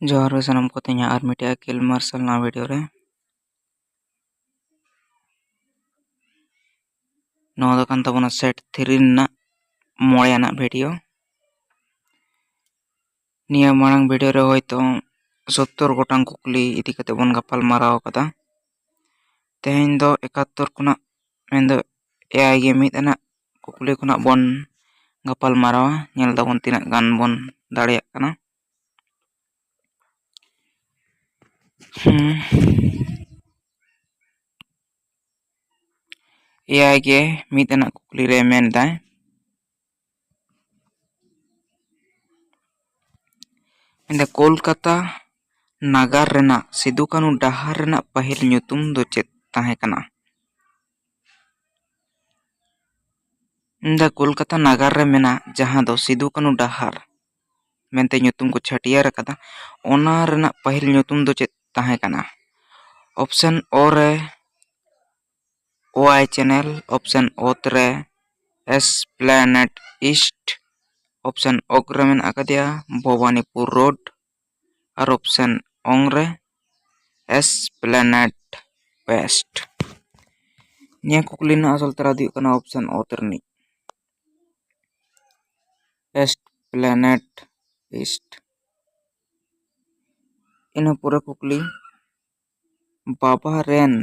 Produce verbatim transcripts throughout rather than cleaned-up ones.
ᱡᱚᱦᱟᱨ ᱜᱮ ᱥᱟᱱᱟᱢ ᱠᱚᱛᱮ ᱤᱧᱟᱹᱜ ᱟᱨ ᱢᱤᱫᱴᱮᱡ ᱟᱹᱠᱤᱞ ᱢᱟᱨᱥᱟᱞ ᱱᱟᱣᱟ ᱵᱷᱤᱰᱤᱭᱳ ᱨᱮ᱾ ᱱᱚᱣᱟ ᱫᱚ ᱠᱟᱱ ᱛᱟᱵᱚᱱᱟ ᱥᱮᱴ ᱛᱷᱨᱤ ᱨᱮᱱᱟᱜ ᱢᱚᱬᱮ ᱟᱱᱟᱜ ᱵᱷᱤᱰᱤᱭᱳ᱾ ᱱᱤᱭᱟᱹ ᱢᱟᱲᱟᱝ ᱵᱷᱤᱰᱤᱭᱳ ᱨᱮ ᱦᱚᱭᱛᱳ ᱥᱳᱛᱛᱳᱨ ᱜᱚᱴᱟᱝ ᱠᱩᱠᱞᱤ ᱤᱫᱤ ᱠᱟᱛᱮ ᱵᱚᱱ ᱜᱟᱯᱟᱞ ᱢᱟᱨᱟᱣ ᱟᱠᱟᱫᱟ᱾ ᱛᱮᱦᱮᱧ ᱫᱚ ᱮᱠᱟᱛᱛᱳᱨ ᱠᱷᱚᱱᱟᱜ, ᱢᱮᱱᱫᱚ ᱮᱭᱟᱭ ᱜᱮ ᱢᱤᱫ ᱟᱱᱟᱜ ᱠᱩᱠᱞᱤ ᱠᱷᱚᱱᱟᱜ ᱵᱚᱱ ᱜᱟᱯᱟᱞ ᱢᱟᱨᱟᱣᱟ᱾ ᱧᱮᱞ ᱫᱟᱵᱚᱱ ᱛᱤᱱᱟᱹᱜ ᱜᱟᱱ ᱵᱚᱱ ᱫᱟᱲᱮᱭᱟᱜ ᱠᱟᱱᱟ᱾ ᱦᱩᱸ᱾ ᱮᱭᱟᱭ ᱜᱮ ᱢᱤᱫ ᱟᱱᱟᱜ ᱠᱩᱠᱞᱤ ᱨᱮ ᱢᱮᱱᱫᱟᱭ, ᱢᱮᱱᱫᱟ, ᱠᱳᱞᱠᱟᱛᱟ ᱱᱟᱜᱟᱨ ᱨᱮᱱᱟᱜ ᱥᱤᱫᱩ ᱠᱟᱹᱱᱩ ᱰᱟᱦᱟᱨ ᱨᱮᱱᱟᱜ ᱯᱟᱹᱦᱤᱞ ᱧᱩᱛᱩᱢ ᱫᱚ ᱪᱮᱫ ᱛᱟᱦᱮᱸ ᱠᱟᱱᱟ? ᱢᱮᱱᱫᱟ, ᱠᱳᱞᱠᱟᱛᱟ ᱱᱟᱜᱟᱨ ᱨᱮ ᱢᱮᱱᱟᱜ ᱡᱟᱦᱟᱸ ᱫᱚ ᱥᱤᱫᱩ ᱠᱟᱹᱱᱩ ᱰᱟᱦᱟᱨ ᱢᱮᱱᱛᱮ ᱧᱩᱛᱩᱢ ᱠᱚ ᱪᱷᱟᱹᱴᱭᱟᱹᱨ ᱟᱠᱟᱫᱟ, ᱚᱱᱟ ᱨᱮᱱᱟᱜ ᱯᱟᱹᱦᱤᱞ ᱧᱩᱛᱩᱢ ᱫᱚ ᱪᱮᱫ ᱛᱟᱦᱮᱸ ᱠᱟᱱᱟ? ᱚᱯᱥᱮᱱ ᱚ ᱨᱮ ᱳᱣᱟᱭ ᱪᱮᱱᱮᱞ, ᱚᱯᱥᱮᱱ ᱚ ᱨᱮ ᱮᱥᱯᱞᱮᱱᱮᱰ ᱤᱥᱴ, ᱚᱯᱥᱮᱱ ᱚᱜ ᱨᱮ ᱢᱮᱱᱟᱜ ᱟᱠᱟᱫᱮᱭᱟ ᱵᱷᱚᱵᱟᱱᱤᱯᱩᱨ ᱨᱳᱰ, ᱟᱨ ᱚᱯᱥᱮᱱ ᱚᱝ ᱨᱮ ᱮᱥᱯᱞᱮᱱᱮᱰ ᱣᱮᱥᱴ᱾ ᱱᱤᱭᱟᱹ ᱠᱩᱠᱞᱤ ᱨᱮᱱᱟᱜ ᱟᱥᱚᱞ ᱛᱮᱞᱟ ᱫᱚ ᱦᱩᱭᱩᱜ ᱠᱟᱱᱟ ᱚᱯᱥᱮᱱ ᱚ ᱨᱤᱱᱤᱡ, ᱮᱥᱯᱞᱮᱱᱮᱰ ᱤᱥᱴ᱾ ᱤᱱᱟᱹ ᱯᱚᱨᱮ ᱠᱩᱠᱞᱤ, ᱵᱟᱵᱟ ᱨᱮᱱ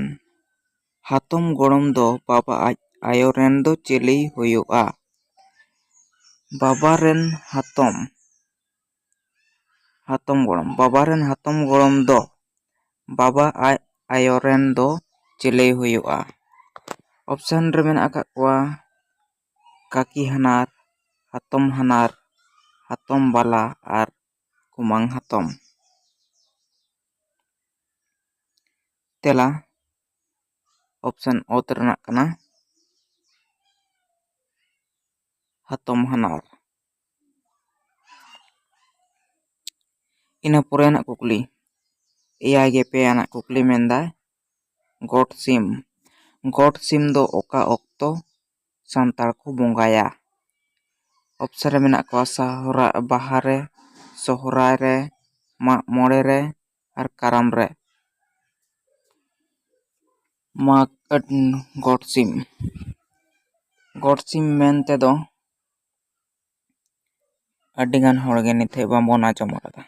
ᱦᱟᱛᱚᱢ ᱜᱚᱲᱚᱢ ᱫᱚ ᱵᱟᱵᱟ ᱟᱡ ᱟᱭᱳ ᱨᱮᱱ ᱫᱚ ᱪᱤᱞᱤᱭ ᱦᱩᱭᱩᱜᱼᱟ? ᱵᱟᱵᱟ ᱨᱮᱱ ᱦᱟᱛᱚᱢ, ᱦᱟᱛᱚᱢ ᱜᱚᱲᱚᱢ, ᱵᱟᱵᱟ ᱨᱮᱱ ᱦᱟᱛᱚᱢ ᱜᱚᱲᱚᱢ ᱫᱚ ᱵᱟᱵᱟ ᱟᱡ ᱟᱭᱳ ᱨᱮᱱ ᱫᱚ ᱪᱤᱞᱤᱭ ᱦᱩᱭᱩᱜᱼᱟ? ᱚᱯᱥᱮᱱ ᱨᱮ ᱢᱮᱱᱟᱜ ᱟᱠᱟᱫ ᱠᱚᱣᱟ ᱠᱟᱠᱤ ᱦᱟᱱᱟᱨ, ᱦᱟᱛᱚᱢ ᱦᱟᱱᱟᱨ, ᱦᱟᱛᱚᱢ ᱵᱟᱞᱟ ᱟᱨ ᱠᱩᱢᱟᱝ ᱦᱟᱛᱚᱢ᱾ ᱛᱮᱞᱟ ᱚᱯᱥᱮᱱ ᱚ ᱨᱮᱱᱟᱜ ᱠᱟᱱᱟ ᱦᱟᱛᱚᱢ ᱦᱟᱱᱟᱨ᱾ ᱤᱱᱟᱹ ᱯᱚᱨᱮ ᱨᱮᱱᱟᱜ ᱠᱩᱠᱞᱤ, ᱮᱭᱟᱭ ᱜᱮ ᱯᱮ ᱟᱱᱟᱜ ᱠᱩᱠᱞᱤ ᱢᱮᱱᱫᱟᱭ, ᱜᱚᱴ ᱥᱤᱢ, ᱜᱚᱴ ᱥᱤᱢ ᱫᱚ ᱚᱠᱟ ᱚᱠᱛᱚ ᱥᱟᱱᱛᱟᱲ ᱠᱚ ᱵᱚᱸᱜᱟᱭᱟ? ᱚᱯᱥᱮᱱ ᱨᱮ ᱢᱮᱱᱟᱜ ᱠᱚᱣᱟ ᱥᱚᱦᱨᱟ-, ᱵᱟᱦᱟ ᱨᱮ, ᱥᱚᱦᱨᱟᱭ ᱨᱮ, ᱢᱟᱜ ᱢᱚᱬᱮ ᱨᱮ ᱟᱨ ᱠᱟᱨᱟᱢ ᱨᱮ᱾ ᱢᱟᱜᱽ ᱜᱚᱴ ᱥᱤᱢ᱾ ᱜᱚᱴ ᱥᱤᱢ ᱢᱮᱱ ᱛᱮᱫᱚ ᱟᱹᱰᱤᱜᱟᱱ ᱦᱚᱲᱜᱮ ᱱᱤᱛ ᱦᱟᱹᱵᱤᱡ ᱵᱟᱝᱵᱚᱱ ᱟᱸᱡᱚᱢ ᱟᱠᱟᱫᱟ᱾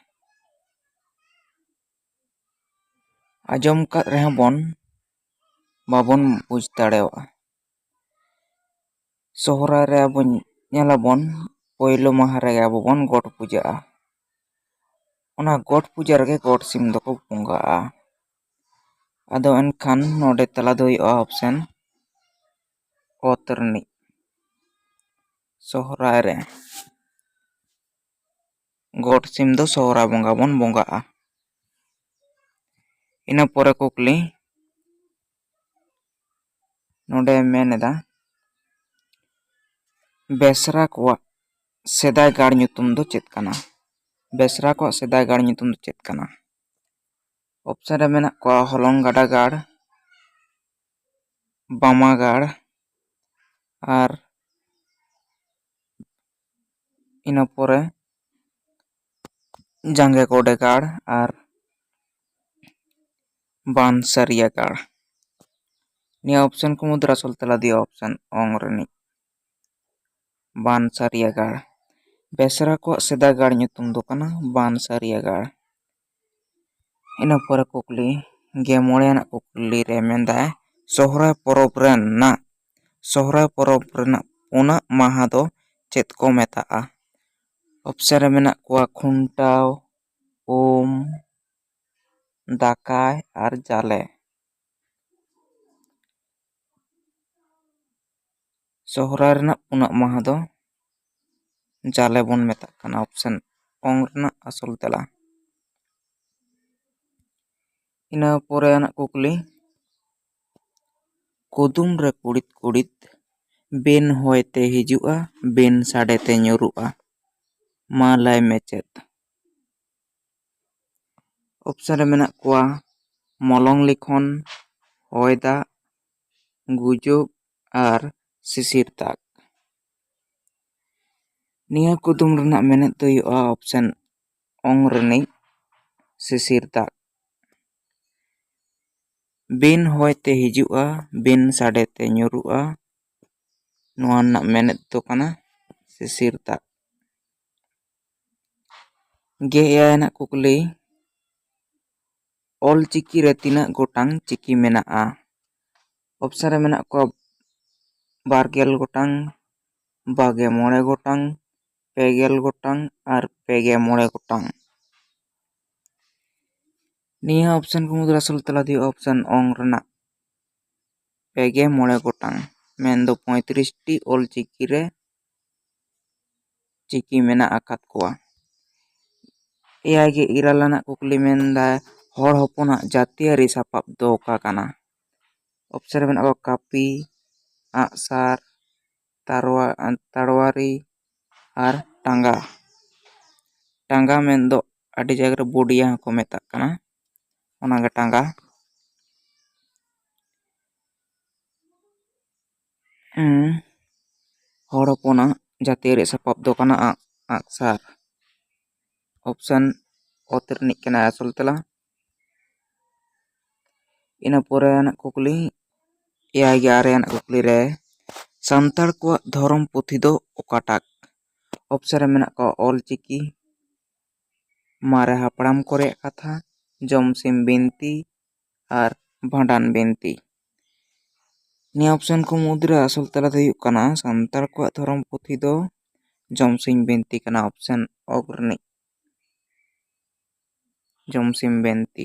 ᱟᱸᱡᱚᱢ ᱟᱠᱟᱫ ᱨᱮᱦᱚᱸ ᱵᱚᱱ, ᱵᱟᱵᱚᱱ ᱵᱩᱡᱽ ᱫᱟᱲᱮᱭᱟᱜᱼᱟ᱾ ᱥᱚᱦᱨᱟᱭ ᱨᱮ ᱟᱵᱚ ᱧᱮᱞᱟᱵᱚᱱ, ᱯᱳᱭᱞᱳ ᱢᱟᱦᱟ ᱨᱮᱜᱮ ᱟᱵᱚ ᱵᱚᱱ ᱜᱚᱴ ᱯᱩᱡᱟᱹᱜᱼᱟ᱾ ᱚᱱᱟ ᱜᱚᱴ ᱯᱩᱡᱟᱹ ᱨᱮᱜᱮ ᱜᱚᱴ ᱥᱤᱢ ᱫᱚᱠᱚ ᱵᱚᱸᱜᱟᱜᱼᱟ᱾ ᱟᱫᱚ ᱮᱱᱠᱷᱟᱱ ᱱᱚᱰᱮ ᱛᱟᱞᱟ ᱫᱚ ᱦᱩᱭᱩᱜᱼᱟ ᱚᱯᱥᱮᱱ ᱚᱛ ᱨᱤᱱᱤᱡ᱾ ᱥᱚᱦᱨᱟᱭ ᱨᱮ ᱜᱚᱴ ᱥᱤᱢ ᱫᱚ ᱥᱚᱦᱨᱟᱭ ᱵᱚᱸᱜᱟ ᱵᱚᱱ ᱵᱚᱸᱜᱟᱜᱼᱟ᱾ ᱤᱱᱟᱹ ᱯᱚᱨᱮ ᱠᱩᱠᱞᱤ, ᱱᱚᱰᱮ ᱢᱮᱱ ᱮᱫᱟ, ᱵᱮᱥᱨᱟ ᱠᱚᱣᱟᱜ ᱥᱮᱫᱟᱭ ᱜᱟᱲ ᱧᱩᱛᱩᱢ ᱫᱚ ᱪᱮᱫ ᱠᱟᱱᱟ? ᱵᱮᱥᱨᱟ ᱠᱚᱣᱟᱜ ᱥᱮᱫᱟᱭ ᱜᱟᱲ ᱧᱩᱛᱩᱢ ᱫᱚ ᱪᱮᱫ ᱠᱟᱱᱟ? ᱚᱯᱥᱮᱱ ᱨᱮ ᱢᱮᱱᱟᱜ ᱠᱚᱣᱟ ᱦᱚᱞᱚᱝ ᱜᱟᱰᱟ ᱜᱟᱲ, ᱵᱟᱢᱟ ᱜᱟᱲ, ᱟᱨ ᱤᱱᱟᱹ ᱯᱚᱨᱮ ᱡᱟᱸᱜᱮ ᱠᱚᱰᱮ ᱜᱟᱲ ᱟᱨ ᱵᱟᱱᱥᱟᱨᱤᱭᱟ ᱜᱟᱲ᱾ ᱱᱤᱭᱟᱹ ᱚᱯᱥᱮᱱ ᱠᱚ ᱢᱩᱫᱽᱨᱮ ᱟᱥᱚᱞ ᱛᱮᱞᱟ ᱫᱚ ᱦᱩᱭᱩᱜᱼᱟ ᱚᱯᱥᱮᱱ ᱚᱝ ᱨᱤᱱᱤᱡ, ᱵᱟᱱᱥᱟᱨᱤᱭᱟ ᱜᱟᱲ᱾ ᱵᱮᱥᱨᱟ ᱠᱚᱣᱟᱜ ᱥᱮᱫᱟᱭ ᱜᱟᱲ ᱧᱩᱛᱩᱢ ᱫᱚ ᱠᱟᱱᱟ ᱵᱟᱱᱥᱟᱨᱤᱭᱟ ᱜᱟᱲ᱾ ᱤᱱᱟᱹ ᱯᱚᱨᱮ ᱠᱩᱠᱞᱤ, ᱜᱮ ᱢᱚᱬᱮ ᱟᱱᱟᱜ ᱠᱩᱠᱞᱤ ᱨᱮ ᱢᱮᱱᱫᱟᱭ, ᱥᱚᱦᱨᱟᱭ ᱯᱚᱨᱚᱵᱽ ᱨᱮᱱᱟᱜ, ᱥᱚᱦᱨᱟᱭ ᱯᱚᱨᱚᱵᱽ ᱨᱮᱱᱟᱜ ᱯᱩᱱᱟᱜ ᱢᱟᱦᱟ ᱫᱚ ᱪᱮᱫ ᱠᱚ ᱢᱮᱛᱟᱜᱼᱟ? ᱚᱯᱥᱮᱱ ᱨᱮ ᱢᱮᱱᱟᱜ ᱠᱚᱣᱟ ᱠᱷᱩᱱᱴᱟᱹᱣ, ᱩᱢ, ᱫᱟᱠᱟᱭ ᱟᱨ ᱡᱟᱞᱮ᱾ ᱥᱚᱦᱨᱟᱭ ᱨᱮᱱᱟᱜ ᱯᱩᱱᱟᱜ ᱢᱟᱦᱟ ᱫᱚ ᱡᱟᱞᱮ ᱵᱚᱱ ᱢᱮᱛᱟᱜ ᱠᱟᱱᱟ, ᱚᱯᱥᱮᱱ ᱚᱝ ᱨᱮᱱᱟᱜ ᱟᱥᱚᱞ ᱛᱮᱞᱟ᱾ ᱤᱱᱟᱹ ᱯᱚᱨᱮ ᱟᱱᱟᱜ ᱠᱩᱠᱞᱤ, ᱠᱩᱫᱩᱢ ᱨᱮ ᱠᱩᱲᱤᱫ ᱠᱩᱲᱤᱫ, ᱵᱤᱱ ᱦᱚᱭ ᱛᱮ ᱦᱤᱡᱩᱜᱼᱟ, ᱵᱤᱱ ᱥᱟᱰᱮ ᱛᱮ ᱧᱩᱨᱩᱜᱼᱟ, ᱢᱟ ᱞᱟᱹᱭ ᱢᱮ ᱪᱮᱫ? ᱚᱯᱥᱮᱱ ᱨᱮ ᱢᱮᱱᱟᱜ ᱠᱚᱣᱟ ᱢᱚᱞᱚᱝ ᱞᱤᱠᱷᱚᱱ, ᱦᱚᱭ ᱫᱟᱜ, ᱜᱩᱡᱩᱜ ᱟᱨ ᱥᱤᱥᱤᱨ ᱫᱟᱜ᱾ ᱱᱤᱭᱟᱹ ᱠᱩᱫᱩᱢ ᱨᱮᱱᱟᱜ ᱢᱮᱱᱮᱫ ᱫᱚ ᱦᱩᱭᱩᱜᱼᱟ ᱚᱯᱥᱮᱱ ᱚᱝ ᱨᱤᱱᱤᱡ ᱥᱤᱥᱤᱨ ᱫᱟᱜ᱾ ᱵᱤᱱ ᱦᱚᱭ ᱛᱮ ᱦᱤᱡᱩᱜᱼᱟ, ᱵᱤᱱ ᱥᱟᱰᱮ ᱛᱮ ᱧᱩᱨᱩᱜᱼᱟ, ᱱᱚᱣᱟ ᱨᱮᱱᱟᱜ ᱢᱮᱱᱮᱫ ᱫᱚ ᱠᱟᱱᱟ ᱥᱤᱥᱤᱨ ᱫᱟᱜ᱾ ᱜᱮ ᱮᱭᱟᱭ ᱟᱱᱟᱜ ᱠᱩᱠᱞᱤ, ᱚᱞ ᱪᱤᱠᱤ ᱨᱮ ᱛᱤᱱᱟᱹᱜ ᱜᱚᱴᱟᱝ ᱪᱤᱠᱤ ᱢᱮᱱᱟᱜᱼᱟ? ᱚᱯᱥᱮᱱ ᱨᱮ ᱢᱮᱱᱟᱜ ᱠᱚᱣᱟ ᱵᱟᱨ ᱜᱮᱞ ᱜᱚᱴᱟᱝ, ᱵᱟᱜᱮ ᱢᱚᱬᱮ ᱜᱚᱴᱟᱝ, ᱯᱮ ᱜᱮᱞ ᱜᱚᱴᱟᱝ ᱟᱨ ᱯᱮ ᱜᱮ ᱢᱚᱬᱮ ᱜᱚᱴᱟᱝ᱾ ᱱᱤᱭᱟᱹ ᱚᱯᱥᱮᱱ ᱠᱚ ᱢᱩᱫᱽᱨᱮ ᱟᱥᱚᱞ ᱛᱮᱞᱟ ᱫᱚ ᱦᱩᱭᱩᱜᱼᱟ ᱚᱯᱥᱮᱱ ᱚᱝ ᱨᱮᱱᱟᱜ ᱯᱮ ᱜᱮ ᱢᱚᱬᱮ ᱜᱚᱴᱟᱝ, ᱢᱮᱱᱫᱚ ᱯᱚᱸᱭᱛᱨᱤᱥ ᱴᱤ ᱚᱞ ᱪᱤᱠᱤ ᱨᱮ ᱪᱤᱠᱤ ᱢᱮᱱᱟᱜ ᱟᱠᱟᱫ ᱠᱚᱣᱟ᱾ ᱮᱭᱟᱭ ᱜᱮ ᱤᱨᱟᱹᱞ ᱟᱱᱟᱜ ᱠᱩᱠᱞᱤ ᱢᱮᱱᱫᱟᱭ, ᱦᱚᱲ ᱦᱚᱯᱚᱱᱟᱜ ᱡᱟᱹᱛᱤᱭᱟᱹᱨᱤ ᱥᱟᱯᱟᱵ ᱫᱚ ᱚᱠᱟ ᱠᱟᱱᱟ? ᱚᱯᱥᱮᱱ ᱨᱮ ᱢᱮᱱᱟᱜ ᱠᱚᱣᱟ ᱠᱟᱹᱯᱤ, ᱟᱜᱼᱥᱟᱨ, ᱛᱟᱨᱣᱟ-, ᱛᱟᱲᱣᱟᱨᱤ ᱟᱨ ᱴᱟᱸᱜᱟ᱾ ᱴᱟᱸᱜᱟ ᱢᱮᱱᱫᱚ ᱟᱹᱰᱤ ᱡᱟᱭᱜᱟ ᱨᱮ ᱵᱩᱰᱤᱭᱟ ᱦᱚᱸᱠᱚ ᱢᱮᱛᱟᱜ ᱠᱟᱱᱟ, ᱚᱱᱟᱜᱮ ᱴᱟᱸᱜᱟ᱾ ᱦᱩᱸ, ᱦᱚᱲ ᱦᱚᱯᱚᱱᱟᱜ ᱡᱟᱹᱛᱤᱭᱟᱹᱨᱤ ᱥᱟᱯᱟᱵ ᱫᱚ ᱠᱟᱱᱟ ᱟᱜ, ᱟᱜᱼᱥᱟᱨ᱾ ᱚᱯᱥᱮᱱ ᱚᱛ ᱨᱤᱱᱤᱡ ᱠᱟᱱᱟᱭ ᱟᱥᱚᱞ ᱛᱮᱞᱟ᱾ ᱤᱱᱟᱹ ᱯᱚᱨᱮ ᱟᱱᱟᱜ ᱠᱩᱠᱞᱤ, ᱮᱭᱟᱭ ᱜᱮ ᱟᱨᱮ ᱟᱱᱟᱜ ᱠᱩᱠᱞᱤ ᱨᱮ, ᱥᱟᱱᱛᱟᱲ ᱠᱚᱣᱟᱜ ᱫᱷᱚᱨᱚᱢ ᱯᱩᱛᱷᱤ ᱫᱚ ᱚᱠᱟᱴᱟᱜ? ᱚᱯᱥᱮᱱ ᱨᱮ ᱢᱮᱱᱟᱜ ᱠᱚᱣᱟ ᱚᱞ ᱪᱤᱠᱤ, ᱢᱟᱨᱮ ᱦᱟᱯᱲᱟᱢ ᱠᱚ ᱨᱮᱭᱟᱜ ᱠᱟᱛᱷᱟ, ᱡᱚᱢᱥᱤᱢ ᱵᱤᱱᱛᱤ ᱟᱨ ᱵᱷᱟᱸᱰᱟᱱ ᱵᱤᱱᱛᱤ᱾ ᱱᱤᱭᱟᱹ ᱚᱯᱥᱮᱱ ᱠᱚ ᱢᱩᱫᱽᱨᱮ ᱟᱥᱚᱞ ᱛᱮᱞᱟ ᱫᱚ ᱦᱩᱭᱩᱜ ᱠᱟᱱᱟ ᱥᱟᱱᱛᱟᱲ ᱠᱚᱣᱟᱜ ᱫᱷᱚᱨᱚᱢ ᱯᱩᱛᱷᱤ ᱫᱚ ᱡᱚᱢᱥᱤᱢ ᱵᱤᱱᱛᱤ ᱠᱟᱱᱟ, ᱚᱯᱥᱮᱱ ᱚᱜ ᱨᱤᱱᱤᱡ ᱡᱚᱢᱥᱤᱢ ᱵᱤᱱᱛᱤ᱾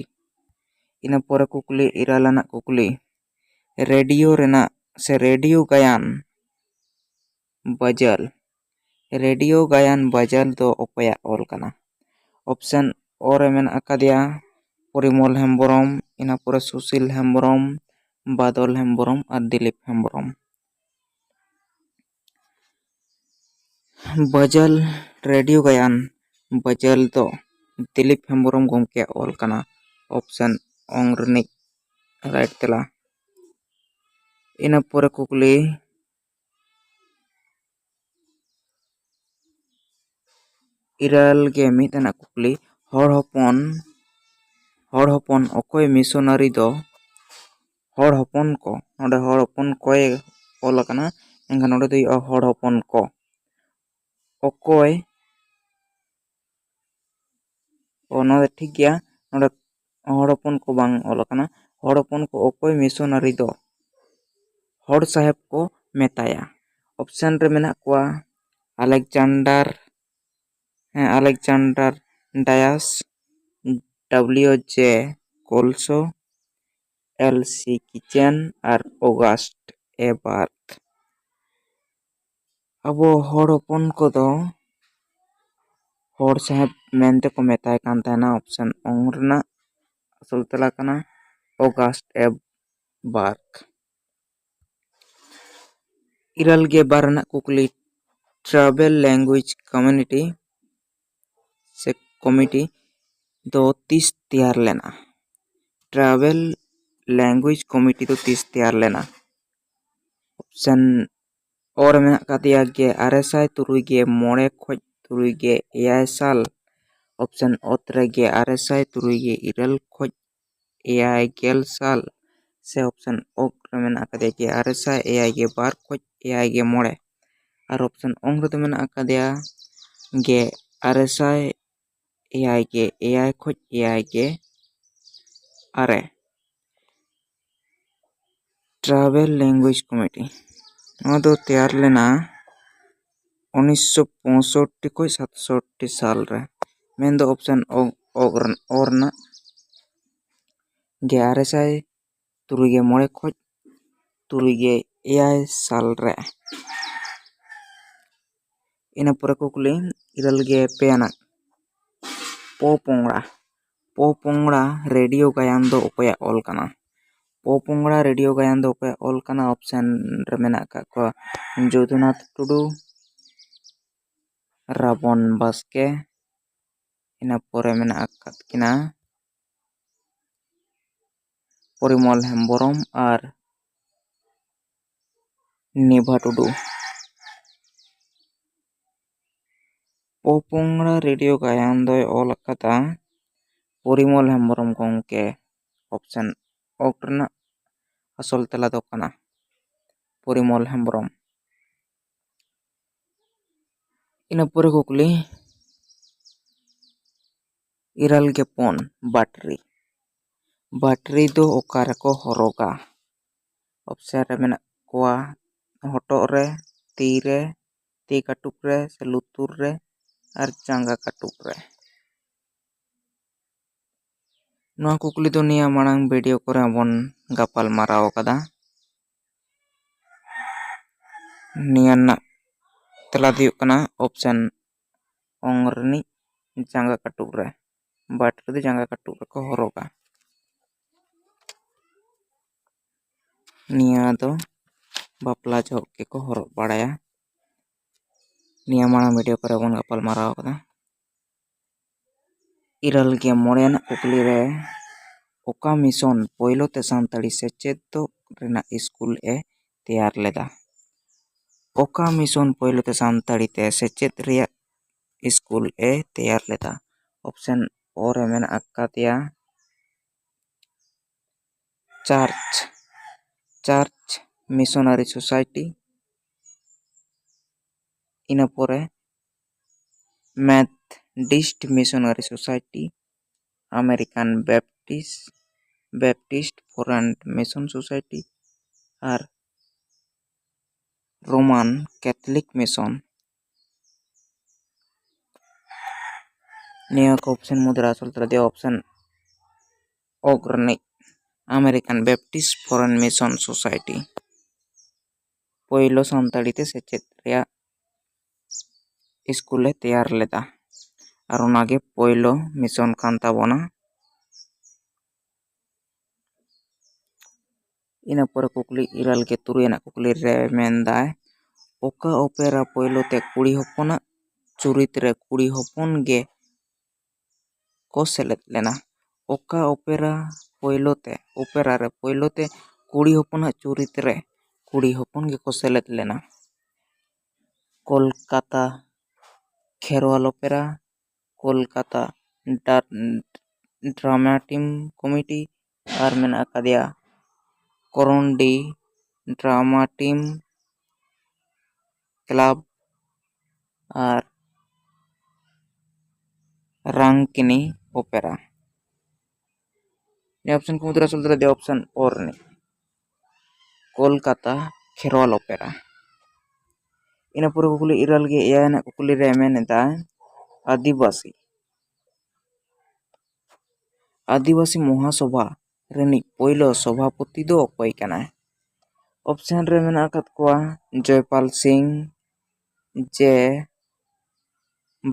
ᱤᱱᱟᱹ ᱯᱚᱨᱮ ᱠᱩᱠᱞᱤ, ᱤᱨᱟᱹᱞ ᱟᱱᱟᱜ ᱠᱩᱠᱞᱤ, ᱨᱮᱰᱤᱭᱳ ᱨᱮᱱᱟᱜ ᱥᱮ ᱨᱮᱰᱤᱭᱳ ᱜᱟᱭᱟᱱ ᱵᱟᱡᱟᱞ, ᱨᱮᱰᱤᱭᱳ ᱜᱟᱭᱟᱱ ᱵᱟᱡᱟᱞ ᱫᱚ ᱚᱠᱚᱭᱟᱜ ᱚᱞ ᱠᱟᱱᱟ? ᱚᱯᱥᱮᱱ ᱚ ᱨᱮ ᱢᱮᱱᱟᱜ ᱟᱠᱟᱫᱮᱭᱟ ᱯᱚᱨᱤᱢᱚᱞ ᱦᱮᱢᱵᱨᱚᱢ, ᱤᱱᱟᱹ ᱯᱚᱨᱮ ᱥᱩᱥᱤᱞ ᱦᱮᱢᱵᱨᱚᱢ, ᱵᱟᱫᱚᱞ ᱦᱮᱢᱵᱨᱚᱢ ᱟᱨ ᱫᱤᱞᱤᱯ ᱦᱮᱢᱵᱨᱚᱢ᱾ ᱵᱟᱡᱟᱞ, ᱨᱮᱰᱤᱭᱳ ᱜᱟᱭᱟᱱ ᱵᱟᱡᱟᱞ ᱫᱚ ᱫᱤᱞᱤᱯ ᱦᱮᱢᱵᱨᱚᱢ ᱜᱚᱢᱠᱮᱭᱟᱜ ᱚᱞ ᱠᱟᱱᱟ᱾ ᱚᱯᱥᱮᱱ ᱚᱝ ᱨᱤᱱᱤᱡ ᱨᱟᱭᱤᱴ ᱛᱮᱞᱟ᱾ ᱤᱱᱟᱹ ᱯᱚᱨᱮ ᱠᱩᱠᱞᱤ, ᱤᱨᱟᱹᱞ ᱜᱮ ᱢᱤᱫ ᱟᱱᱟᱜ ᱠᱩᱠᱞᱤ, ᱦᱚᱲ ᱦᱚᱯᱚᱱ ᱦᱚᱲ ᱦᱚᱯᱚᱱ ᱚᱠᱚᱭ ᱢᱤᱥᱚᱱᱟᱨᱤ ᱫᱚ ᱦᱚᱲ ᱦᱚᱯᱚᱱ ᱠᱚ, ᱱᱚᱰᱮ ᱦᱚᱲ ᱦᱚᱯᱚᱱ ᱠᱚᱭ ᱚᱞ ᱟᱠᱟᱱᱟ, ᱮᱱᱠᱷᱟᱱ ᱱᱚᱰᱮ ᱫᱚ ᱦᱩᱭᱩᱜᱼᱟ ᱦᱚᱲ ᱦᱚᱯᱚᱱ ᱠᱚ᱾ ᱚᱠᱚᱭ, ᱚ, ᱱᱚᱣᱟ ᱫᱚ ᱴᱷᱤᱠ ᱜᱮᱭᱟ, ᱱᱚᱰᱮ ᱦᱚᱲ ᱦᱚᱯᱚᱱ ᱠᱚ ᱵᱟᱝ ᱚᱞ ᱟᱠᱟᱱᱟ᱾ ᱦᱚᱲ ᱦᱚᱯᱚᱱ ᱠᱚ ᱚᱠᱚᱭ ᱢᱤᱥᱚᱱᱟᱨᱤ ᱫᱚ ᱦᱚᱲ ᱥᱟᱦᱮᱵᱽ ᱠᱚ ᱢᱮᱛᱟᱭᱟ? ᱚᱯᱥᱮᱱ ᱨᱮ ᱢᱮᱱᱟᱜ ᱠᱚᱣᱟ ᱟᱞᱮᱠᱡᱟᱱᱰᱟᱨ, ᱦᱮᱸ, ᱟᱞᱮᱠᱡᱟᱱᱰᱟᱨ ᱰᱟᱭᱟᱥ, ᱰᱟᱵᱽᱞᱤᱭᱩ ᱡᱮ ᱠᱳᱞᱥᱳ, ᱮᱞ ᱥᱤ ᱠᱤᱪᱮᱱ ᱟᱨ ᱚᱜᱟᱥᱴ ᱮ ᱵᱟᱨᱠ᱾ ᱟᱵᱚ ᱦᱚᱲ ᱦᱚᱯᱚᱱ ᱠᱚᱫᱚ ᱦᱚᱲ ᱥᱟᱦᱮᱵᱽ ᱢᱮᱱᱛᱮ ᱠᱚ ᱢᱮᱛᱟᱭ ᱠᱟᱱ ᱛᱟᱦᱮᱱᱟ᱾ ᱚᱯᱥᱮᱱ ᱚᱝ ᱨᱮᱱᱟᱜ ᱟᱥᱚᱞ ᱛᱮᱞᱟ ᱠᱟᱱᱟ ᱚᱜᱟᱥᱴ ᱮ ᱵᱟᱨᱠ᱾ ᱤᱨᱟᱹᱞ ᱜᱮ ᱵᱟᱨ ᱨᱮᱱᱟᱜ ᱠᱩᱠᱞᱤ, ᱴᱨᱟᱭᱵᱟᱞ ᱞᱮᱝᱜᱩᱭᱮᱡᱽ ᱠᱚᱢᱤᱭᱩᱱᱤᱴᱤ ᱥᱮ ᱠᱚᱢᱤᱴᱤ ᱫᱚ ᱛᱤᱥ ᱛᱮᱭᱟᱨ ᱞᱮᱱᱟ? ᱴᱨᱟᱭᱵᱟᱞ ᱞᱮᱝᱜᱩᱭᱮᱡᱽ ᱠᱚᱢᱤᱴᱤ ᱫᱚ ᱛᱤᱥ ᱛᱮᱭᱟᱨ ᱞᱮᱱᱟ? ᱚᱯᱥᱮᱱ ᱚ ᱨᱮ ᱢᱮᱱᱟᱜ ᱟᱠᱟᱫᱮᱭᱟ ᱜᱮ ᱟᱨᱮ ᱥᱟᱭ ᱛᱩᱨᱩᱭ ᱜᱮ ᱢᱚᱬᱮ ᱠᱷᱚᱡ ᱛᱩᱨᱩᱭ ᱜᱮ ᱮᱭᱟᱭ ᱥᱟᱞ᱾ ᱚᱯᱥᱮᱱ ᱚᱛ ᱨᱮ ᱜᱮ ᱟᱨᱮ ᱥᱟᱭ ᱛᱩᱨᱩᱭ ᱜᱮ ᱤᱨᱟᱹᱞ ᱠᱷᱚᱡ ᱮᱭᱟᱭ ᱜᱮᱞ ᱥᱟᱞ᱾ ᱥᱮ ᱚᱯᱥᱮᱱ ᱚᱠ ᱨᱮ ᱢᱮᱱᱟᱜ ᱟᱠᱟᱫᱮᱭᱟ ᱜᱮ ᱟᱨᱮ ᱥᱟᱭ ᱮᱭᱟᱭ ᱜᱮ ᱵᱟᱨ ᱠᱷᱚᱡ ᱮᱭᱟᱭ ᱜᱮ ᱢᱚᱬᱮ᱾ ᱟᱨ ᱚᱯᱥᱮᱱ ᱚᱝ ᱨᱮᱫᱚ ᱢᱮᱱᱟᱜ ᱟᱠᱟᱫᱮᱭᱟ ᱜᱮ ᱟᱨᱮ ᱥᱟᱭ ᱮᱭᱟᱭ ᱜᱮ ᱮᱭᱟᱭ ᱠᱷᱚᱡ ᱮᱭᱟᱭ ᱜᱮ ᱟᱨᱮ᱾ ᱴᱨᱟᱭᱵᱟᱞ ᱞᱮᱝᱜᱩᱭᱮᱡᱽ ᱠᱚᱢᱤᱴᱤ ᱱᱚᱣᱟ ᱫᱚ ᱛᱮᱭᱟᱨ ᱞᱮᱱᱟ ᱩᱱᱤᱥᱥᱚ ᱯᱚᱸᱭᱥᱚᱴᱴᱤ ᱠᱷᱚᱡ ᱥᱟᱛᱥᱚᱴᱴᱤ ᱥᱟᱞ ᱨᱮ, ᱢᱮᱱᱫᱚ ᱚᱯᱥᱮᱱ ᱚ, ᱚ ᱨᱮᱱ-, ᱚ ᱨᱮᱱᱟᱜ ᱜᱮ ᱟᱨᱮ ᱥᱟᱭ ᱛᱩᱨᱩᱭ ᱜᱮ ᱢᱚᱬᱮ ᱠᱷᱚᱡ ᱛᱩᱨᱩᱭ ᱜᱮ ᱮᱭᱟᱭ ᱥᱟᱞ ᱨᱮ᱾ ᱤᱱᱟᱹ ᱯᱚᱨᱮ ᱠᱩᱠᱞᱤ ᱤᱨᱟᱹᱞ ᱜᱮ ᱯᱮ ᱟᱱᱟᱜ, ᱯᱚᱯᱚᱝᱲᱟ᱾ ᱯᱚᱯᱚᱝᱲᱟ ᱨᱮᱰᱤᱭᱳ ᱜᱟᱭᱟᱱ ᱫᱚ ᱚᱠᱚᱭᱟᱜ ᱚᱞ ᱠᱟᱱᱟ? ᱯᱚᱯᱚᱝᱲᱟ ᱨᱮᱰᱤᱭᱳ ᱜᱟᱭᱟᱱ ᱫᱚ ᱚᱠᱚᱭᱟᱜ ᱚᱞ ᱠᱟᱱᱟ? ᱚᱯᱥᱮᱱ ᱨᱮ ᱢᱮᱱᱟᱜ ᱟᱠᱟᱫ ᱠᱚᱣᱟ ᱡᱚᱫᱩᱱᱟᱛᱷ ᱴᱩᱰᱩ, ᱨᱟᱵᱚᱱ ᱵᱟᱥᱠᱮ, ᱤᱱᱟᱹ ᱯᱚᱨᱮ ᱢᱮᱱᱟᱜ ᱟᱠᱟᱫ ᱠᱤᱱᱟ ᱯᱚᱨᱤᱢᱚᱞ ᱦᱮᱢᱵᱨᱚᱢ ᱟᱨ ᱱᱤᱵᱷᱟ ᱴᱩᱰᱩ᱾ ᱯᱚᱯᱚᱝᱲᱟ ᱨᱮᱰᱤᱭᱳ ᱜᱟᱭᱟᱱ ᱫᱚᱭ ᱚᱞ ᱟᱠᱟᱫᱟ ᱯᱚᱨᱤᱢᱚᱞ ᱦᱮᱢᱵᱨᱚᱢ ᱜᱚᱢᱠᱮ᱾ ᱚᱯᱥᱮᱱ ᱚᱠ ᱨᱮᱱᱟᱜ ᱟᱥᱚᱞ ᱛᱮᱞᱟ ᱫᱚ ᱠᱟᱱᱟ ᱯᱚᱨᱤᱢᱚᱞ ᱦᱮᱢᱵᱨᱚᱢ᱾ ᱤᱱᱟᱹ ᱯᱚᱨᱮ ᱠᱩᱠᱞᱤ ᱤᱨᱟᱹᱞ ᱜᱮ ᱯᱩᱱ, ᱵᱟᱴᱨᱤ᱾ ᱵᱟᱴᱨᱤ ᱫᱚ ᱚᱠᱟ ᱨᱮᱠᱚ ᱦᱚᱨᱚᱜᱟ? ᱚᱯᱥᱮᱱ ᱨᱮ ᱢᱮᱱᱟᱜ ᱠᱚᱣᱟ ᱦᱚᱴᱚᱜ ᱨᱮ, ᱛᱤ ᱨᱮ, ᱛᱤ ᱠᱟᱹᱴᱩᱵ ᱨᱮ ᱥᱮ ᱞᱩᱛᱩᱨ ᱨᱮ ᱟᱨ ᱡᱟᱸᱜᱟ ᱠᱟᱹᱴᱩᱵ ᱨᱮ᱾ ᱱᱚᱣᱟ ᱠᱩᱠᱞᱤ ᱫᱚ ᱱᱤᱭᱟᱹ ᱢᱟᱲᱟᱝ ᱵᱷᱤᱰᱤᱭᱳ ᱠᱚᱨᱮ ᱦᱚᱸᱵᱚᱱ ᱜᱟᱯᱟᱞ ᱢᱟᱨᱟᱣ ᱟᱠᱟᱫᱟ᱾ ᱱᱤᱭᱟᱹ ᱨᱮᱱᱟᱜ ᱛᱮᱞᱟ ᱫᱚ ᱦᱩᱭᱩᱜ ᱠᱟᱱᱟ ᱚᱯᱥᱮᱱ ᱚᱝ ᱨᱤᱱᱤᱡ ᱡᱟᱸᱜᱟ ᱠᱟᱹᱴᱩᱵ ᱨᱮ, ᱵᱟᱴᱨᱤ ᱫᱚ ᱡᱟᱸᱜᱟ ᱠᱟᱹᱴᱩᱵ ᱨᱮᱠᱚ ᱦᱚᱨᱚᱜᱟ᱾ ᱱᱤᱭᱟᱹ ᱫᱚ ᱵᱟᱯᱞᱟ ᱡᱚᱦᱚᱜ ᱜᱮᱠᱚ ᱦᱚᱨᱚᱜ ᱵᱟᱲᱟᱭᱟ᱾ ᱱᱤᱭᱟᱹ ᱢᱟᱲᱟᱝ ᱵᱷᱤᱰᱤᱭᱳ ᱠᱚᱨᱮ ᱵᱚᱱ ᱜᱟᱯᱟᱞ ᱢᱟᱨᱟᱣ ᱟᱠᱟᱫᱟ᱾ ᱤᱨᱟᱹᱞ ᱜᱮ ᱢᱚᱬᱮ ᱟᱱᱟᱜ ᱠᱩᱠᱞᱤ ᱨᱮ ᱚᱠᱟ ᱢᱤᱥᱚᱱ ᱯᱳᱭᱞᱳ ᱛᱮ ᱥᱟᱱᱛᱟᱲᱤ ᱥᱮᱪᱮᱫ ᱫᱚ ᱨᱮᱱᱟᱜ ᱥᱠᱩᱞ ᱮ ᱛᱮᱭᱟᱨ ᱞᱮᱫᱟ? ᱚᱠᱟ ᱢᱤᱥᱚᱱ ᱯᱳᱭᱞᱳ ᱛᱮ ᱥᱟᱱᱛᱟᱲᱤ ᱛᱮ ᱥᱮᱪᱮᱫ ᱨᱮᱭᱟᱜ ᱥᱠᱩᱞ ᱮ ᱛᱮᱭᱟᱨ ᱞᱮᱫᱟ? ᱚᱯᱥᱮᱱ ᱚ ᱨᱮ ᱢᱮᱱᱟᱜ ᱟᱠᱟᱫᱮᱭᱟ ᱪᱟᱨᱪ, ᱪᱟᱨᱪ ᱢᱤᱥᱚᱱᱟᱨᱤ ᱥᱳᱥᱟᱭᱴᱤ, ᱤᱱᱟᱹ ᱯᱚᱨᱮ Methodist missionary society, American Baptist, Baptist foreign mission society ᱟᱨ ᱨᱳᱢᱟᱱ ᱠᱮᱛᱷᱚᱞᱤᱠ ᱢᱤᱥᱚᱱ᱾ ᱱᱤᱭᱟᱹ ᱠᱚ ᱚᱯᱥᱮᱱ ᱢᱩᱫᱽᱨᱮ ᱟᱥᱚᱞ ᱛᱮᱞᱟ ᱫᱚ ᱚᱯᱥᱮᱱ ᱚᱠ ᱨᱤᱱᱤᱡ ᱟᱢᱮᱨᱤᱠᱟᱱ ᱵᱮᱯᱴᱤᱥᱴ ᱯᱷᱚᱨᱮᱱ ᱢᱤᱥᱚᱱ ᱥᱳᱥᱟᱭᱴᱤ ᱯᱳᱭᱞᱳ ᱥᱟᱱᱛᱟᱲᱤ ᱛᱮ ᱥᱮᱪᱮᱫ ᱨᱮᱭᱟᱜ ᱥᱠᱩᱞᱮ ᱛᱮᱭᱟᱨ ᱞᱮᱫᱟ᱾ ᱟᱨ ᱚᱱᱟᱜᱮ ᱯᱳᱭᱞᱳ ᱢᱤᱥᱚᱱ ᱠᱟᱱ ᱛᱟᱵᱚᱱᱟ᱾ ᱤᱱᱟᱹ ᱯᱚᱨᱮ ᱠᱩᱠᱞᱤ ᱤᱨᱟᱹᱞ ᱜᱮ ᱛᱩᱨᱩᱭ ᱟᱱᱟᱜ ᱠᱩᱠᱞᱤ ᱨᱮ ᱢᱮᱱᱫᱟᱭ, ᱚᱠᱟ ᱚᱯᱮᱨᱟ ᱯᱳᱭᱞᱳ ᱛᱮ ᱠᱩᱲᱤ ᱦᱚᱯᱚᱱᱟᱜ ᱪᱩᱨᱤᱛ ᱨᱮ ᱠᱩᱲᱤ ᱦᱚᱯᱚᱱ ᱜᱮ ᱠᱚ ᱥᱮᱞᱮᱫ ᱞᱮᱱᱟ? ᱚᱠᱟ ᱚᱯᱮᱨᱟ ᱯᱳᱭᱞᱳ ᱛᱮ, ᱚᱯᱮᱨᱟ ᱨᱮ ᱯᱳᱭᱞᱳ ᱛᱮ ᱠᱩᱲᱤ ᱦᱚᱯᱚᱱᱟᱜ ᱪᱩᱨᱤᱛ ᱨᱮ ᱠᱩᱲᱤ ᱦᱚᱯᱚᱱ ᱜᱮᱠᱚ ᱥᱮᱞᱮᱫ ᱞᱮᱱᱟ? ᱠᱳᱞᱠᱟᱛᱟ ᱠᱷᱮᱨᱣᱟᱞ ᱚᱯᱮᱨᱟ, ᱠᱳᱞᱠᱟᱛᱟ ᱰᱟᱨ-, ᱰᱨᱟᱢᱟ ᱴᱤᱢ ᱠᱚᱢᱤᱴᱤ ᱟᱨ ᱢᱮᱱᱟᱜ ᱟᱠᱟᱫᱮᱭᱟ ᱠᱚᱨᱚᱱᱰᱤ ᱰᱨᱟᱢᱟ ᱴᱤᱢ ᱠᱞᱟᱵᱽ ᱟᱨ ᱨᱟᱝᱠᱤᱱᱤ ᱚᱯᱮᱨᱟ᱾ ᱱᱤᱭᱟᱹ ᱚᱯᱥᱮᱱ ᱠᱚ ᱢᱩᱫᱽᱨᱮ ᱥᱚᱞ ᱫᱟᱲᱮᱭᱟᱜ ᱚᱯᱥᱮᱱ ᱚ ᱨᱤᱱᱤᱡ ᱠᱳᱞᱠᱟᱛᱟ ᱠᱷᱮᱨᱣᱟᱞ ᱚᱯᱮᱨᱟ᱾ ᱤᱱᱟᱹ ᱯᱚᱨᱮ ᱠᱩᱠᱞᱤ ᱤᱨᱟᱹᱞ ᱜᱮ ᱮᱭᱟᱭ ᱨᱮᱱᱟᱜ ᱠᱩᱠᱞᱤ ᱨᱮ ᱢᱮᱱ ᱮᱫᱟ, ᱟᱹᱫᱤᱵᱟᱹᱥᱤ ᱟᱹᱫᱤᱵᱟᱹᱥᱤ ᱢᱚᱦᱟᱥᱚᱵᱷᱟ ᱨᱤᱱᱤᱡ ᱯᱳᱭᱞᱳ ᱥᱚᱵᱷᱟᱯᱚᱛᱤ ᱫᱚ ᱚᱠᱚᱭ ᱠᱟᱱᱟᱭ? ᱚᱯᱥᱮᱱ ᱨᱮ ᱢᱮᱱᱟᱜ ᱟᱠᱟᱫ ᱠᱚᱣᱟ ᱡᱚᱭᱯᱟᱞ ᱥᱤᱝ, ᱡᱮ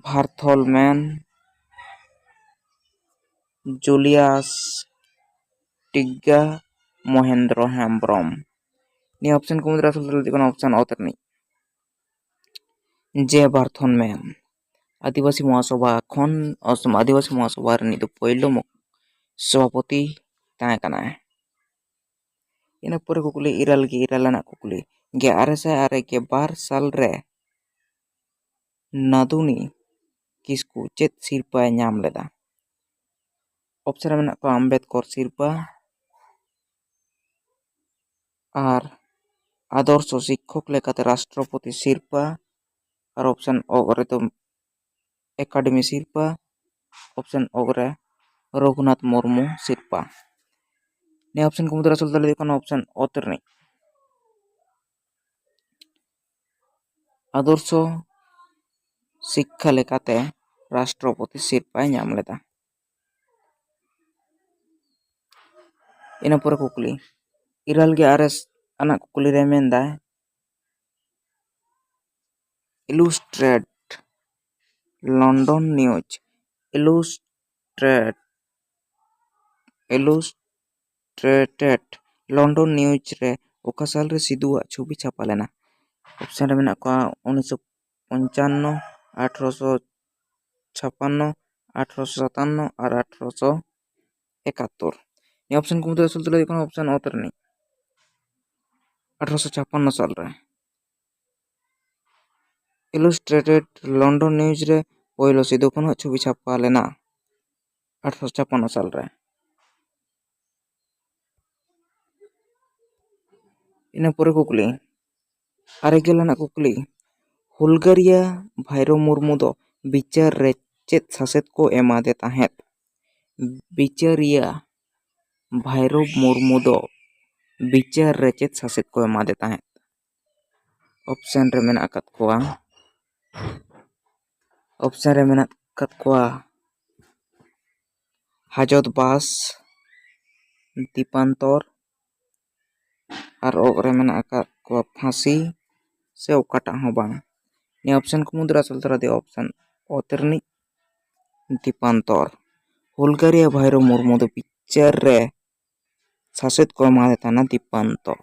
ᱵᱷᱟᱨᱛᱷᱚᱞᱢᱮᱱ, ᱡᱩᱞᱤᱭᱟᱥ ᱴᱤᱜᱜᱟ, ᱢᱚᱦᱮᱱᱫᱨᱚ ᱦᱮᱢᱵᱨᱚᱢ᱾ ᱱᱤᱭᱟᱹ ᱚᱯᱥᱮᱱ ᱠᱚ ᱢᱩᱫᱽᱨᱮ ᱟᱥᱚᱞ ᱛᱮ ᱞᱟᱹᱠᱛᱤ ᱠᱟᱱᱟ ᱚᱯᱥᱮᱱ ᱚᱛ ᱨᱤᱱᱤᱡ ᱡᱮ ᱵᱷᱟᱨᱛᱷᱚᱞᱢᱮᱱ᱾ ᱟᱹᱫᱤᱵᱟᱹᱥᱤ ᱢᱚᱦᱟᱥᱚᱵᱷᱟ ᱠᱷᱚᱱ ᱚᱥ-, ᱟᱹᱫᱤᱵᱟᱹᱥᱤ ᱢᱚᱦᱟᱥᱚᱵᱷᱟ ᱨᱤᱱᱤᱡ ᱫᱚ ᱯᱳᱭᱞᱳ ᱢᱩ-, ᱥᱚᱵᱷᱟᱯᱚᱛᱤ ᱛᱟᱦᱮᱸ ᱠᱟᱱᱟᱭ᱾ ᱤᱱᱟᱹ ᱯᱚᱨᱮ ᱠᱩᱠᱞᱤ ᱤᱨᱟᱹᱞ ᱜᱮ ᱤᱨᱟᱹᱞ ᱟᱱᱟᱜ ᱠᱩᱠᱞᱤ, ᱜᱮᱞ ᱟᱨᱮ ᱥᱟᱭ ᱟᱨᱮ ᱜᱮᱞ ᱵᱟᱨ ᱥᱟᱞ ᱨᱮ ᱱᱟᱫᱩᱱᱤ ᱠᱤᱥᱠᱩ ᱪᱮᱫ ᱥᱤᱨᱯᱟᱹᱭ ᱧᱟᱢ ᱞᱮᱫᱟ? ᱚᱯᱥᱮᱱ ᱨᱮ ᱢᱮᱱᱟᱜ ᱠᱚᱣᱟ ᱟᱢᱵᱮᱫᱠᱚᱨ ᱥᱤᱨᱯᱟᱹ ᱟᱨ ᱟᱫᱚᱨᱥᱚ ᱥᱤᱠᱠᱷᱚᱠ ᱞᱮᱠᱟᱛᱮ ᱨᱟᱥᱴᱨᱚᱯᱚᱛᱤ ᱥᱤᱨᱯᱟᱹ ᱟᱨ ᱚᱯᱥᱮᱱ ᱚ ᱨᱮᱫᱚ ᱮᱠᱟᱰᱮᱢᱤ ᱥᱤᱨᱯᱟᱹ, ᱚᱯᱥᱮᱱ ᱚ ᱨᱮ ᱨᱚᱜᱷᱩᱱᱟᱛᱷ ᱢᱩᱨᱢᱩ ᱥᱤᱨᱯᱟᱹ᱾ ᱱᱤᱭᱟᱹ ᱚᱯᱥᱮᱱ ᱠᱚ ᱢᱩᱫᱽᱨᱮ ᱟᱥᱚᱞ ᱫᱟᱲᱮ ᱦᱩᱭᱩᱜ ᱠᱟᱱᱟ ᱚᱯᱥᱮᱱ ᱚ ᱨᱤᱱᱤᱡ ᱟᱫᱚᱨᱥᱚ ᱥᱤᱠᱠᱷᱟ ᱞᱮᱠᱟᱛᱮ ᱨᱟᱥᱴᱨᱚᱯᱚᱛᱤ ᱥᱤᱨᱯᱟᱹᱭ ᱧᱟᱢ ᱞᱮᱫᱟ᱾ ᱤᱱᱟᱹ ᱯᱚᱨᱮ ᱠᱩᱠᱞᱤ ᱤᱨᱟᱹᱞ ᱜᱮ ᱟᱨᱮ ᱟᱱᱟᱜ ᱠᱩᱠᱞᱤ ᱨᱮ ᱢᱮᱱᱫᱟᱭ, ᱤᱞᱩᱥᱴᱨᱮᱴ ᱞᱚᱱᱰᱚᱱ ᱱᱤᱭᱩᱡᱽ, ᱤᱞᱩᱥᱴᱨᱮᱴ, ᱤᱞᱩᱥᱴᱨᱮᱴᱮᱰ ᱞᱚᱱᱰᱚᱱ ᱱᱤᱭᱩᱡᱽ ᱨᱮ ᱚᱠᱟ ᱥᱟᱞ ᱨᱮ ᱥᱤᱫᱩᱣᱟᱜ ᱪᱷᱚᱵᱤ ᱪᱷᱟᱯᱟ ᱞᱮᱱᱟ? ᱚᱯᱥᱮᱱ ᱨᱮ ᱢᱮᱱᱟᱜ ᱠᱚᱣᱟ ᱩᱱᱤᱥᱥᱚ ᱯᱚᱧᱪᱟᱱᱱᱚ, ᱟᱴᱷᱨᱚᱥᱚ ᱪᱷᱟᱯᱟᱱᱱᱚ, ᱟᱴᱷᱨᱚᱥᱚ ᱥᱟᱛᱟᱱᱱᱚ ᱟᱨ ᱟᱴᱷᱨᱚᱥᱚ ᱮᱠᱟᱛᱛᱳᱨ᱾ ᱱᱤᱭᱟᱹ ᱚᱯᱥᱮᱱ ᱠᱚ ᱢᱩᱫᱽᱨᱮ ᱟᱥᱚᱞ ᱛᱮ ᱞᱟᱹᱭ ᱦᱩᱭᱩᱜ ᱠᱟᱱᱟ ᱚᱯᱥᱮᱱ ᱚᱛ ᱨᱤᱱᱤᱡ ᱟᱴᱷᱨᱚᱥᱚ ᱪᱷᱟᱯᱟᱱᱱᱚ ᱥᱟᱞ ᱨᱮ ᱤᱞᱩᱥᱴᱨᱮᱴᱮᱰ ᱞᱚᱱᱰᱚᱱ ᱱᱤᱭᱩᱡᱽ ᱨᱮ ᱯᱳᱭᱞᱳ ᱥᱤᱫᱩ ᱠᱟᱹᱱᱦᱩ ᱪᱷᱚᱵᱤ ᱪᱷᱟᱯᱟ ᱞᱮᱱᱟ᱾ ᱟᱴᱷᱨᱚᱥᱚ ᱪᱷᱟᱯᱟᱱᱱᱚ ᱥᱟᱞ ᱨᱮ᱾ ᱤᱱᱟᱹ ᱯᱚᱨᱮ ᱠᱩᱠᱞᱤ, ᱟᱨᱮ ᱜᱮᱞ ᱟᱱᱟᱜ ᱠᱩᱠᱞᱤ, ᱦᱩᱞᱜᱟᱹᱨᱤᱭᱟᱹ ᱵᱷᱟᱭᱨᱳ ᱢᱩᱨᱢᱩ ᱫᱚ ᱵᱤᱪᱟᱹᱨ ᱨᱮ ᱪᱮᱫ ᱥᱟᱥᱮᱛ ᱠᱚ ᱮᱢᱟᱫᱮ ᱛᱟᱦᱮᱸᱫ? ᱵᱤᱪᱟᱹᱨᱤᱭᱟᱹ ᱵᱷᱟᱭᱨᱳ ᱢᱩᱨᱢᱩ ᱫᱚ ᱵᱤᱪᱟᱹᱨ ᱨᱮ ᱪᱮᱫ ᱥᱟᱥᱮᱛ ᱠᱚ ᱮᱢᱟᱫᱮ ᱛᱟᱦᱮᱸᱫ? ᱚᱯᱥᱮᱱ ᱨᱮ ᱢᱮᱱᱟᱜ ᱟᱠᱟᱫ ᱠᱚᱣᱟ, ᱚᱯᱥᱮᱱ ᱨᱮ ᱢᱮᱱᱟᱜ ᱟᱠᱟᱫ ᱠᱚᱣᱟ ᱦᱟᱡᱚᱛ ᱵᱟᱥ, ᱫᱤᱯᱟᱱᱛᱚᱨ, ᱟᱨ ᱚᱜ ᱨᱮ ᱢᱮᱱᱟᱜ ᱟᱠᱟᱫ ᱠᱚᱣᱟ ᱯᱷᱟᱸᱥᱤ ᱥᱮ ᱚᱠᱟᱴᱟᱜ ᱦᱚᱸ ᱵᱟᱝ᱾ ᱱᱤᱭᱟᱹ ᱚᱯᱥᱮᱱ ᱠᱚ ᱢᱩᱫᱽᱨᱮ ᱟᱥᱚᱞ ᱫᱷᱟᱨᱟ ᱫᱚ ᱚᱯᱥᱮᱱ ᱚ ᱛᱮ ᱨᱤᱱᱤᱡ ᱫᱤᱯᱟᱱᱛᱚᱨ᱾ ᱦᱩᱞᱜᱟᱹᱨᱤᱭᱟᱹ ᱵᱷᱟᱭᱨᱳ ᱢᱩᱨᱢᱩ ᱫᱚ ᱵᱤᱪᱟᱹᱨ ᱨᱮ ᱥᱟᱥᱮᱛ ᱠᱚ ᱮᱢᱟᱫᱮ ᱛᱟᱦᱮᱱᱟ ᱫᱤᱯᱟᱱᱛᱚᱨ᱾